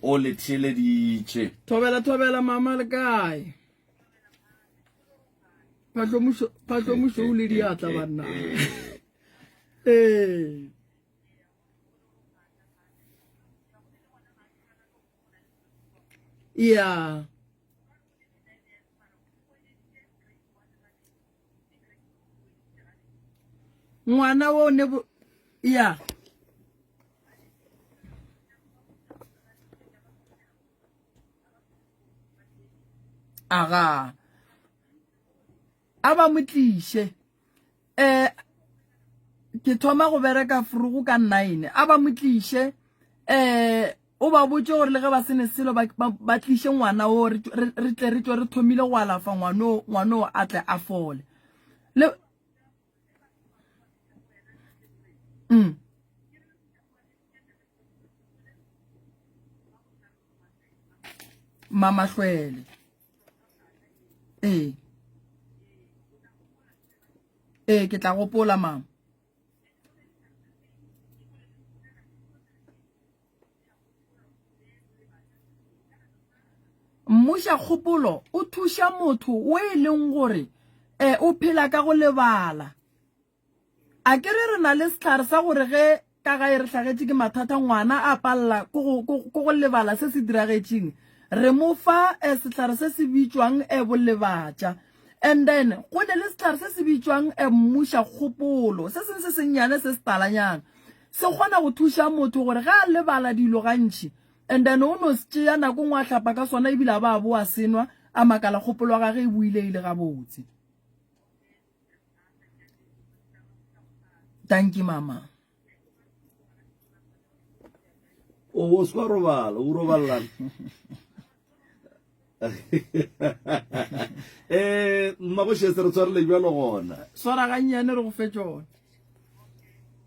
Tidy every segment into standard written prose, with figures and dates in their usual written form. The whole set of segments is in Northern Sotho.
O le theeleditše. Thobela thobela mama le kae? Phahlomušo phahlomušo o le diatla banna. Ee. Yeah. Ngwana wo ne bo yeah. Aga. A ba mo tliše. Eh ke thoma go bereka frugu ka 9. A ba mo tliše. Eh o ba botše gore le ge ba se ne selo ba, ba, ba tliše ngwana o re, re, re tle re tšwe re thomile go alafa ngwano ngwano a tle a fole. Le Mm. Mamahlwele. Ee. Ee, ke tla gopola mama. Mmušakgopolo o thuša motho o e leng gore um o phela ka go lebala. A ke re re na le sehlare sa gore ge ka gae re hlagetše ke mathata ngwana a palela ke go, ke go lebala se se diragetšeng, re mo fa eh, sehlare se se bitšwang eh, bolebatša. And then go ne le sehlare se se bitšwang eh, mmuša kgopolo, se seng se sennyane se setalanyana. Se kgona go thuša motho gore ge a lebala dilo gantši, and then o no se tšea nako nngwe a hlapa ka sona ebile a ba a boa senwa, a makala kgopolo ya gage e boile e le gabotse. Dankie mama. O o se wa robala, o roballang. Eh, mmagošese re tshwarile bjalo gona. Swara gannyane re go fe tšona.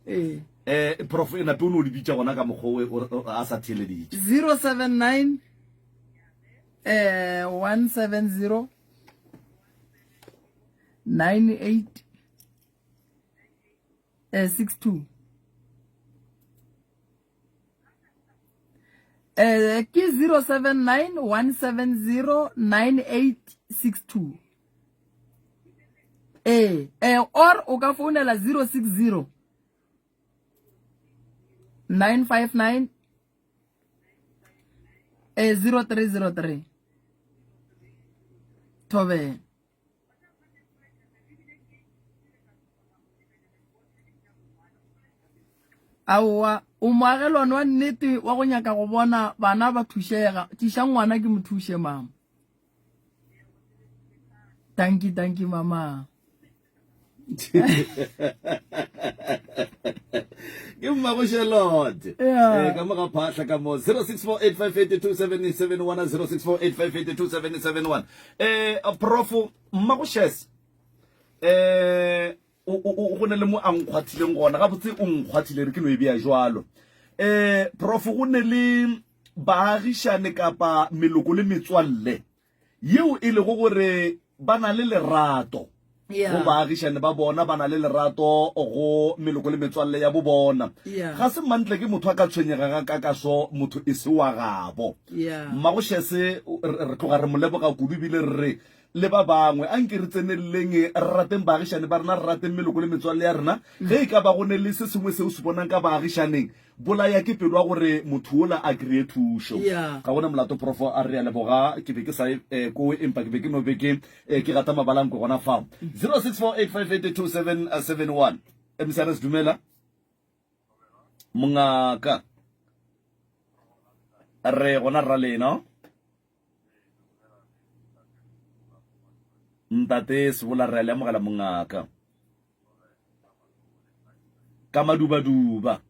Ee. Eh, prof e nape o no di bitša gona ka mokgwa o a sa theeleditše. 079 eh 170 98 eh 62 eh ke 079 170 9862 eh eh or o ka founela 060 959 eh 0303 thobela Aowa, o moagelwane wa nnete wa go nyaka go bona bana ba thušega. Tliša ngwana ke mo thuše, mama. Dankie, dankie, mama. Ke mmago Charlotte. Yeah. Eh, ka mo ga phahla ka mo 0648582771 0648582771. Eh, prof mmago Shes. Eh, o o go ne le mo a nkgwathileng gona gabotse o nkgwathile re ke no e bea jwalo. Eh, prof go ne le baagišane kapa meloko le metswalle yeo e lego gore ba na le lerato go baagišane ba bona, ba na le lerato go meloko le metswalle ya bo bona. Ga se mantle ke motho a ka tshwenyega ga kakaso motho e se wa gabo. Mmagošese re tloga re mo leboga kudu ebile re re le ba bangwe a nke re tseneleleng re rateng baagišane ba rena, re rateng meloko le metswalle ya rena. Ge e ka ba go ne le se sengwe seo se bonang ka baagišaneng, Bolaya ke pelo ya gore motho wola a kreye thušo. Yeah. Ga gona molato Prof a re a leboga ke be ke sa e kowe empa ke be ke no be ke eh, ke gata mabalankwe gona fao. 0648582771 MCRS dumela mongaka re gona rra lena ntate sebola re a le amogela mongaka ka madubaduba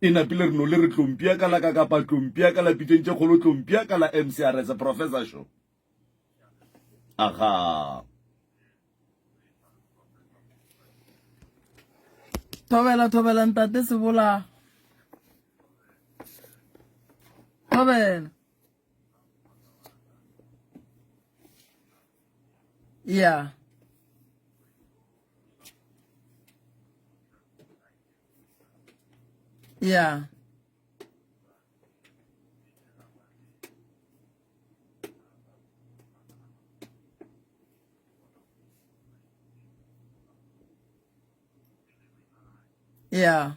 e napile re no le re tlompia ka la ka kapa tlompia ka la pitšeng tše kgolo tlompia ka la mcrs professor sho aga Thobela thobela ntate Sebola. Thobela. Yeah. Yeah. Yeah.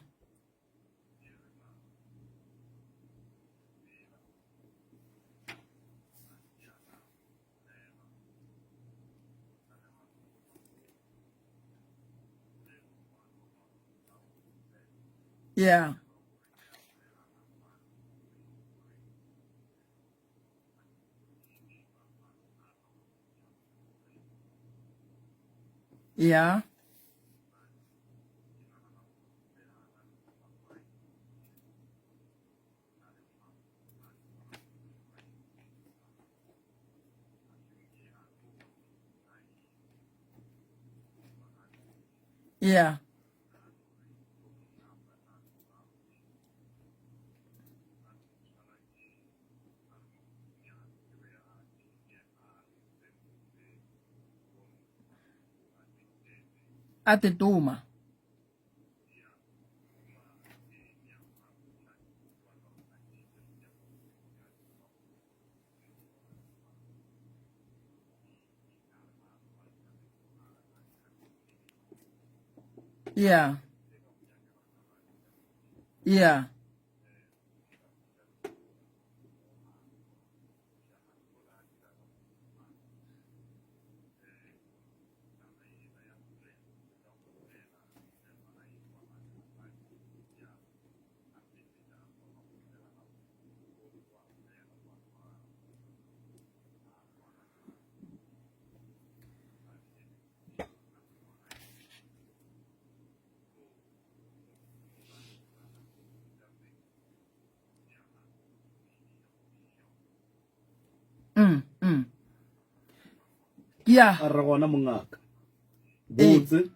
Yeah. Yeah. Yeah. A tetoma. Yeah. Yeah. Mm, mm. Yeah. A re gona mongaka. Botse.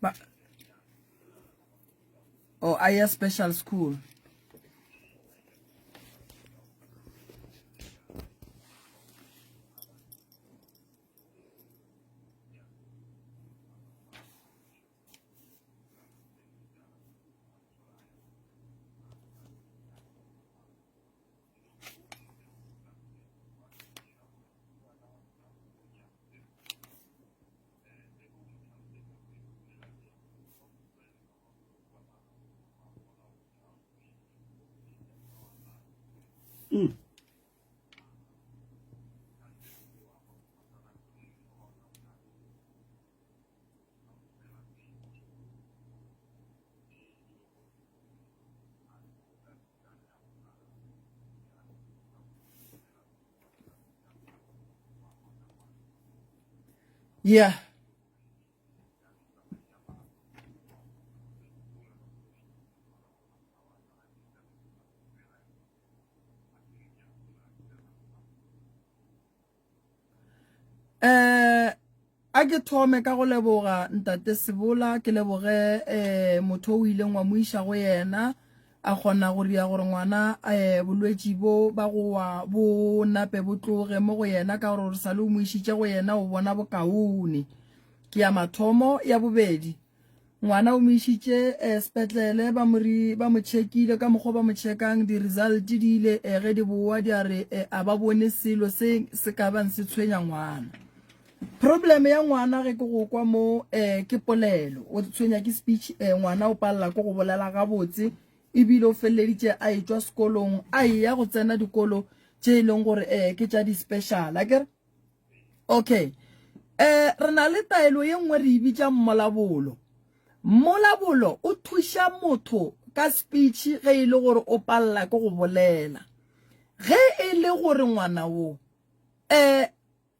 Ba Oh, a ya special school. Mm. Yeah. Eh a ke thome ka go leboga ntate Sebola ke leboge eh motho o ileng wa mo iša go yena a kgona go ria gore ngwana eh bolwetši bo ba go wa bo nape bo tloge mo go yena ka gore re sa le o mo išitše go yena o bona bokaone. Ke ya mathomo ya bobedi Ngwana o mo išitše eh, sepetlele ba mo ri ba mo checkile ka mokgwa ba mo checkang di-result di ile eh, ge di boa di a re eh, a ba bone selo se se ka bang se tshwenya ngwana. Problem ya ngwana ge ke go kwa mo eh, ke polelo o tshwenya ke speech eh, ngwana o palela ke go bolela gabotse ebile o feleleditše a etšwa sekolong a eya go tsena dikolo tše e leng gore eh, ke tša di-special akere Okay. Eh, re na le taelo ye nngwe re e bitša mmolabolo. Mmolabolo o thuša motho ka speech ge e le gore o palela ke go bolela. Ge e le gore ngwana wo eh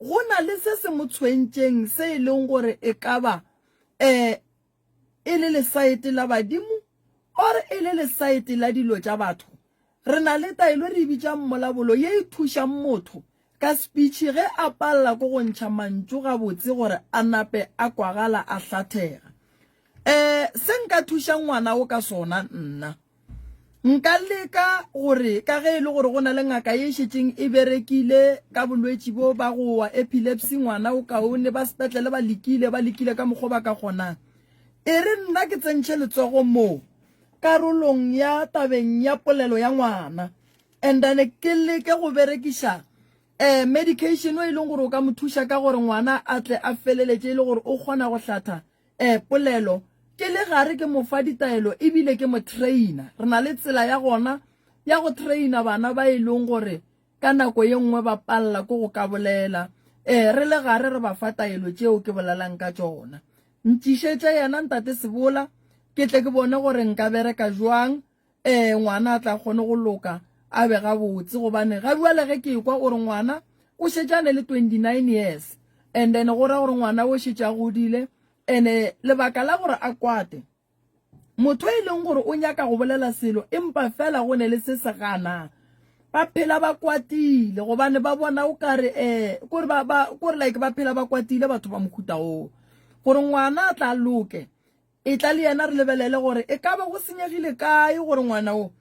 go na le se se mo tshwentšeng se e leng gore e ka ba eh e le lesaete la badimo or e le lesaete la dilo tša batho, re na le taelo re e bitša mmolabolo ye e thušang motho ka speech ge a palela ko go ntšha mantšu gabotse gore a nape a kwagala a hlathega. Um se nka thušang ngwana wo ka sona nna. Nka leka gore ka ge e le gore go na le ngaka ye e šetšeng e berekile ka bolwetši bo ba go wa epilepsy, ngwana o kaone, ba sepetlele ba lekile, ba lekile ka mokgwa o ba ka kgonang. E re nna ke tsentšhe letsogo mo karolong ya tabeng ya polelo ya ngwana and then ke leke go berekiša um medication o e leng gore o ka mo thuša ka gore ngwana a tle a feleletše e le gore o kgona go hlatha E, polelo, ke le gare ke mo fa ditaelo e bile ke mo traina. Re na le tsela ya gona ya go traina bana ba e leng gore ka nako ye nngwe ba palela ke go ka bolela. E, re le gare re ba fa taelo tšeo ke bolelang ka tšona. Ntšišetše yena Ntate Sebola ke tle ke bone gore nka bereka jwang Ee, ngwana a tla kgone go loka a be gabotse gobane ga bjale ge ke ekwa o re ngwana o šetše a ne le 29 years and then go ra gore ngwana o šetše a godile and lebaka la gore a kwate motho e leng gore o nyaka go bolela selo empa fela go ne le se se ganang ba phela ba kwatile gobane ba bona o kare um kore ba ba kore like ba phela ba kwatile batho ba mohuta oo gore ngwana a tla loke Etla le yena re lebelele gore e ka ba go senyegile kae gore ngwana wo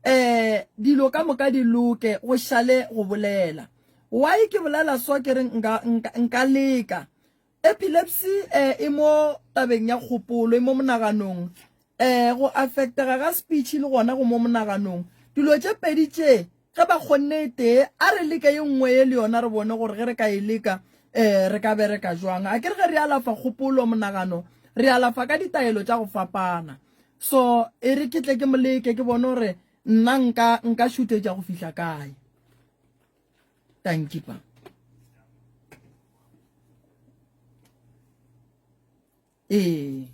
um dilo ka moka di loke go šale go bolela. Why ke bolela so ke re nka, nka, nka leka. Epilepsy um e mo tabeng ya kgopolo, e mo monaganong. Um go affectega ga speech le gona go mo monaganong. Dilo tše pedi tše Ge ba kgonne e tee, a re leke ye nngwe ye le yona re bone gore ge re ka e leka um re ka bereka jwang. A ke re ge re alafa kgopolo, monagano, re alafa ka ditaelo tša go fapana. So e re ke tle ke mo leke ke bone gore nna nka nka šuthetša go fihla kae. Tanki pa. Ee.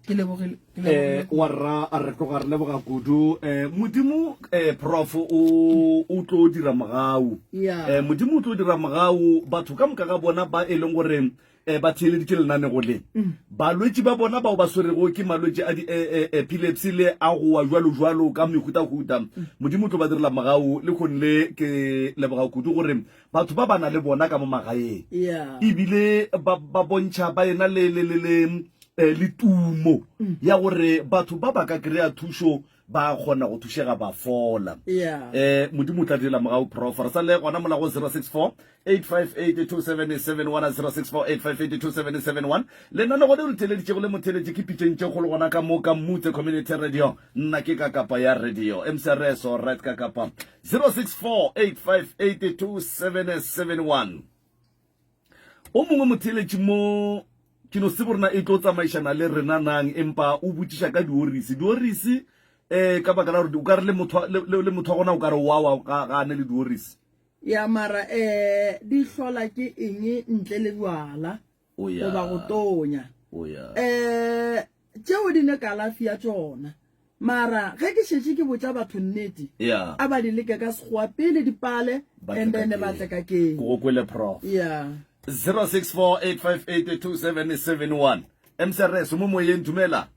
Ke lebogile. Ke lebogile. Eh, wa rra a re tloga re leboga kudu eh, modimo eh, prof o o tlo dira mogau Yeah. eh, modimo o tlo dira mogau batho ka moka ga bona ba e leng gore eh, ba theeleditše lenanego le balwetši ba bona bao ba swerego ke malwetši a di-epilepsy le a gowa jwalo jwalo ka mehutahuta modimo o tlo ba direla mogau le kgone le ke leboga kudu gore Batho ba ba na le bona ka mo magaeng Yeah. ebile ba ba bontšha ba ena le le le le eh, le tumo ya gore batho ba ba ka kry-a thušo ba kgona go thušega ba fola. Yeah. Eh, Modimo o tla direla mogau prof. Re sa le gona mola go 064 858 2771 064 858 2771. Lenanego leo le theeleditšego le motheeletše ke pitšeng tše kgolo gona ka mo ka Mutse Community Radio. Nna ke ka kapa ya radio MCRS or right ka kapa 0648582771. O mongwe motheeletši mo ke no tsebo rena e tlo tsamaišana le rena nang empa o botšiša ka diorisi. Diorisi eh ka baka la gore o ka re le motho le, le motho wa gona o ka re wa wa ga ga ne le diorisi. Ya mara eh di hlola ke eng ntle le bjala? O ya. Goba go tonya. O ya. Eh tšeo di ne kalafi ya tšona. Mara ge ke šetše ke botša batho nnete, Yeah. a ba di leke ka Sekgowa pele di pale Ba tle and ka then keng. ba tle ka keng. Ke go kwele prof. Yeah. 0648582771 MCRS o mo moyeng dumela.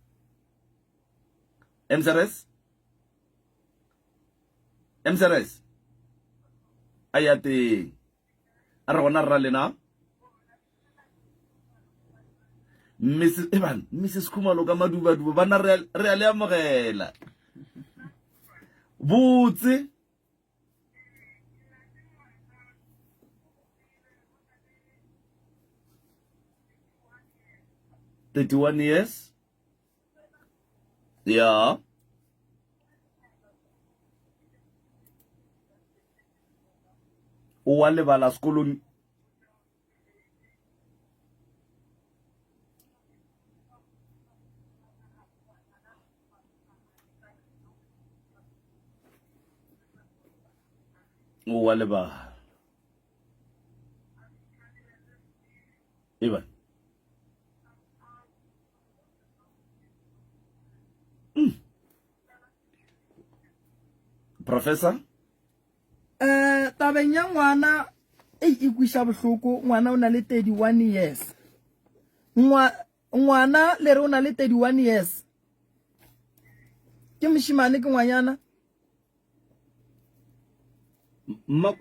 MCRS MCRS a ya teng. A re gona rra lena. Mrs. Eban, Mrs. Khumalo ka madubaduba bana re re a le amogela. Botse. 31 years. Yeah. O wa lebala sekolong O wa lebala. Eba. Mm. Professor? Eh, tabeng ya ngwana e e kwiša bohloko ngwana o na le 31 years Ngwa, ngwana le re o na le 31 years ke mošimane ke ngwanyana Mma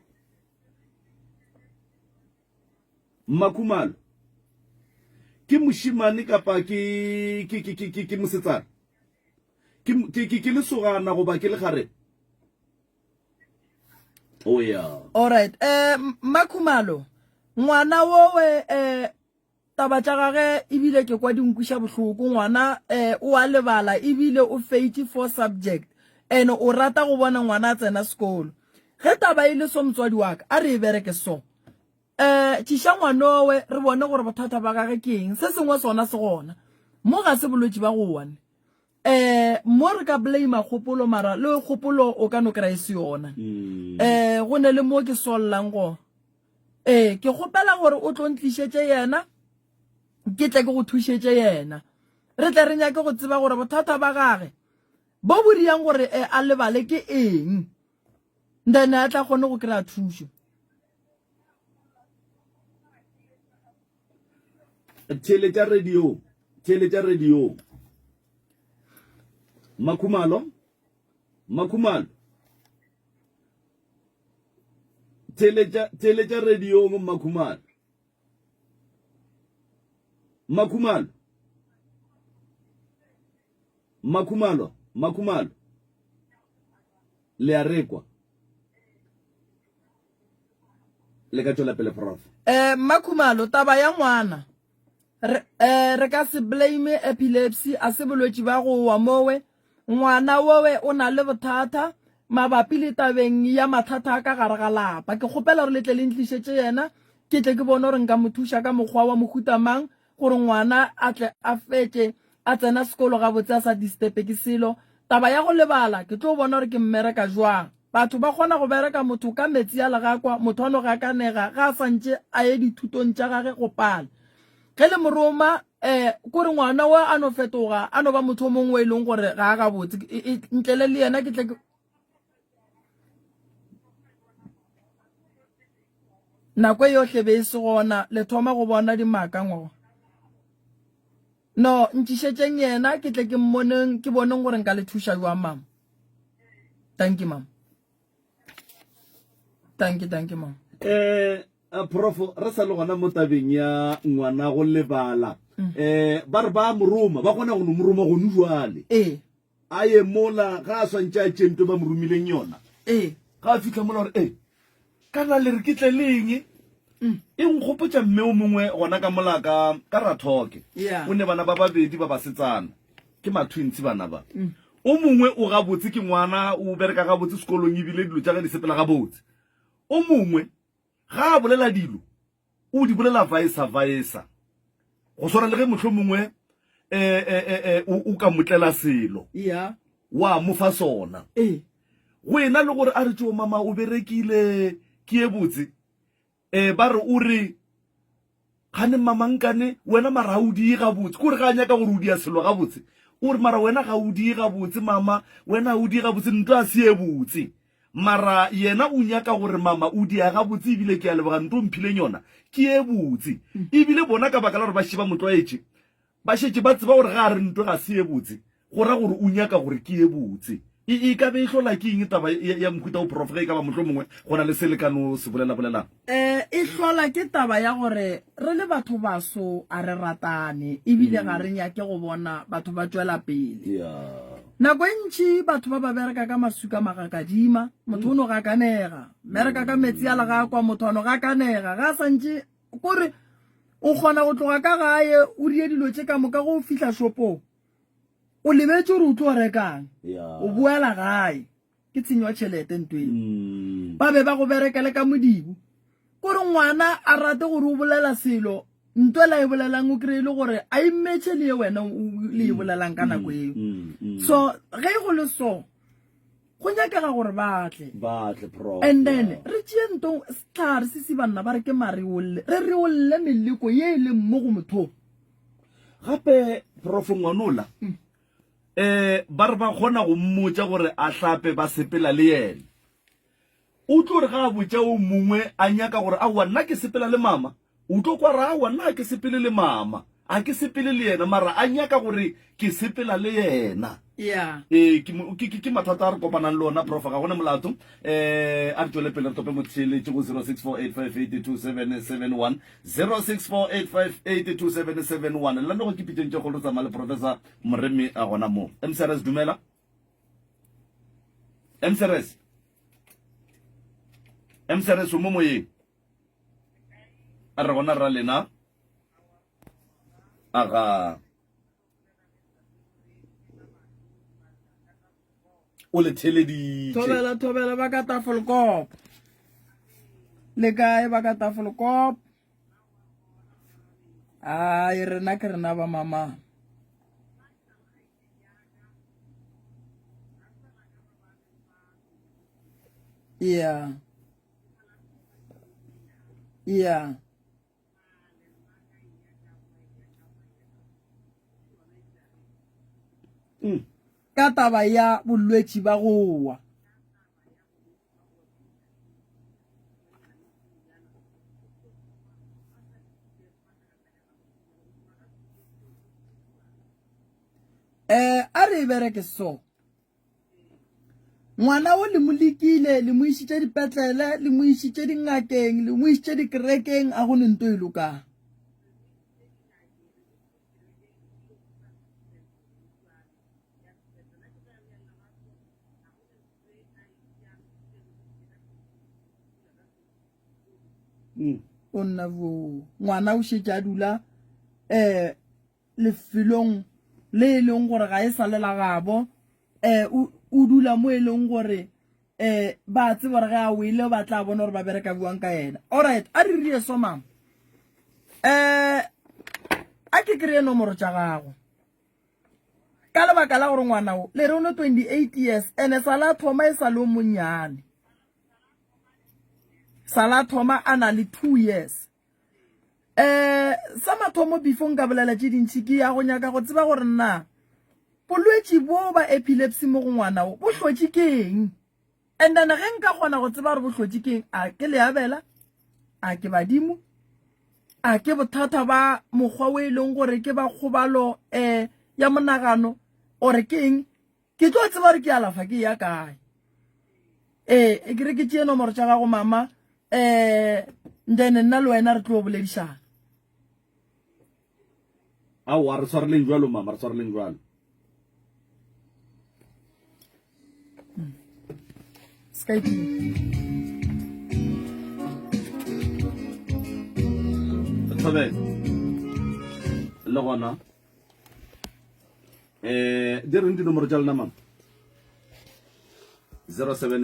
Mmakhumalo ke mošimane kapa ke ke ke ke ke mosetsana? Ke, ke, ke, ke lesogana goba ke lekgarebe? Oh ya. Alright, eh Mmakhumalo, ngwana wowe eh taba tša gage ebile ke kwa di nkwiša bohloko ngwana eh o a lebala ebile o feitše four subject and o rata go bona ngwana a tsena sekolo. Ge taba e le so motswadi wa ka, a re e bereke so. Eh tšiša ngwanowe re bone gore bothata ba gage ke eng. Se sengwe sona se gona. Mo ga se bolwetši ba go wa ne. Eh mo re ka blame kgopolo mara le kgopolo o ka no kry e se yona. Eh go ne le mo ke sollang gona. Eh ke kgopela gore o tlo ntlišetše yena ke tle ke go thušetše yena. Re tle re nyake go tseba gore bothata ba gage bo bo riang gore eh, a lebale ke eng. Then a tla kgone go kry-a thušo. Theeletša radio, theeletša radio. Makhumalo, Makhumalo. Theeletša, theeletša radio mo Makhumalo. Makhumalo. Makhumalo, Makhumalo. Le a rekwa. Le ka tšwela pele prof. Eh Mmakhumalo taba ya ngwana re eh re ka se blame epilepsy a se bolwetši ba go wa mowe ngwana wowe o na le bothata mabapi le tabeng ya mathata a ka gare ga lapa ke kgopela gore le tle le ntlišetše yena ke tle ke bone gore nka mo thuša ka mokgwa wa mohuta mang gore ngwana a tle a fetše a tsena sekolo gabotse a sa disturbe ke selo taba ya go lebala ke tlo bona gore ke mmereka jwang Batho ba kgona go bereka motho ka metsi a legakwa, motho a no gakanega ga a sa ntše a ye dithutong tša gage go pala. Ge le mo roma, eh, kore ngwana o a no fetoga, a no ba motho o mongwe o e leng gore ga a gabotse. E, e, ntlele le yena ke tle ke Nako e yohle be e se gona, le thoma go bona dimaka ngwaga. No, ntšišetšeng yena ke tle ke mmoneng, ke boneng gore nka le thuša jwang, mama. Thank you, mama. Thank you, thank you, mama. Eh, prof, re sa le gona mo tabeng ya ngwana go lebala. Mm. Eh, ba re ba mo roma, ba kgona go no mo roma gone jwale. Eh. A ye mola ga a swantše a tšee nto ba mo romileng yona. Ee. Ga a fihla mola gore e kana le re ke tle le eng? Mm. E nkgopotša mme o mongwe gona ka mola ka ka Rathoke. Yeah. O ne bana ba babedi ba basetsana. Ke ma-twins bana ba. Mm. O mongwe o gabotse ke ngwana o bereka gabotse sekolong ebile dilo tša ge di sepela gabotse. O mongwe ga a bolela dilo o di bolela vaesa vaesa go swana le ge mohlomongwe um eh, eh, o ka motlela selo yeah. wa mo fa sona ee go ena le gore a re tšo mama o berekile ke e botse um ba re o re gane mamankane wena mara ga o die gabotse kore ga a nyaka gore o dia selo gabotse o re mara wena ga o die gabotse mama wena ga o die gabotse ntlo a se e botse Mara yena o nyaka gore mama o dia gabotse ebile ke a leboga nto o mphileng yona ke e botse. Ebile bona ka baka la gore ba šetše ba mo tlwaetše ba šetše ba tseba gore ga a re nto ga se e botse go ra gore o nyaka gore ke e botse. E, e ka be e hlola ke eng taba ya, ya mohuta o prof ge e ka ba mohlomongwe go na le se le ka no se bolela bolelang? E, e hlola ke taba ya gore re le batho baso a re ratane ebile ga re nyake go bona batho ba tšwela pele. Yeah. Nako e ntši batho ba ba bereka ka maswika magakadima, motho o no gakanega. Bereka ka metsi a legakwa, motho a no gakanega. Ga a sa ntše kore o kgona go tloga ka gae o die dilo tše ka moka go fihla shopong. O lebetše gore o tlo rekang. O boela gae. Ke tshenyo ya tšhelete nto eo. Mm. Ba be ba go berekele ka modibo. Kore ngwana a rate gore o bolela selo nto la e bolelang o kry-e le gore a e metšhe le ye wena le e mm. bolelang ka nako mm, eo. Mm, so ge go le so go nyakega gore ba tle and then re tšee nto setlhare se se banna ba re ke mareolle re reolle meleko ye e leng mo go motho gape prof ngwanola um ba re ba kgona go mmotša gore a hlape ba sepela le yena. O tlo re ga a botša o mongwe a nyaka gore aowa nna ke sepela le mama, o tlo kwa ra aowa nna ga ke sepele le mama, ga ke sepele le yena mara a nyaka gore ke sepela le yena. Yeah. Ee, ke, ke, ke, ke mathata a re kopanang le ona prof, ga gona molato. Um a re tšwele pele re tope motheeletši go 0648582771 0648582771 lelanogo ke pitšeng tše kgolo re tsamaya le professor Moremi a gona mo. MCRS dumela. Mcrs. Mcrs o mo moyeng. A re gona ra lena. Aga. O le theleditše. Thobela thobela ba ka Tafelkop. Le kae ba ka Tafelkop? Ai rena ke rena ba mama. Yeah. Yeah. Mm. Ka taba ya bolwetši ba go wa. Eh, a re e bereke so. Ngwana o le mo lekile, le mo išitše dipetlele, le mo išitše dingakeng, le mo išitše dikerekeng, a go ne nto e lokang. O nna bo ngwana o šetše a dula um lefelong le e leng gore ga e sa le la gabo um o dula mo e leng gore um ba tseba gore ge a wele ba tla bona gore ba bereka buang ka yena. Alright, a re rie so mama. Um a ke kry-e nomoro tša gago. Ka lebaka la gore ngwana o le re o ne 28 years ene sa la thoma e sa le o monnyane. Sa la thoma a na le 2 years. Eh sa mathomo before nka bolela tše dintši ke ya go nyaka go tseba gore na bolwetši bo ba epilepsy mo go ngwana o bo hlotše ke eng. And then ge nka kgona go tseba gore bo hlotše ke eng, a ke leabela, a ke badimo, a ke bothata ba mokgwa o e leng gore ke ba kgobalo um ya monagano ore ke eng, ke tlo tseba gore ke alafa ke ya kae. Ee, e ke re ke tšee nomoro tša gago mama, um then nna le wena re tlo boledišana. Aowa, re swareleng jwalo mama, re swareleng jwalo. Skype. Thobela. Le gona. Eh, di reng dinomoro tša lena mama? 07.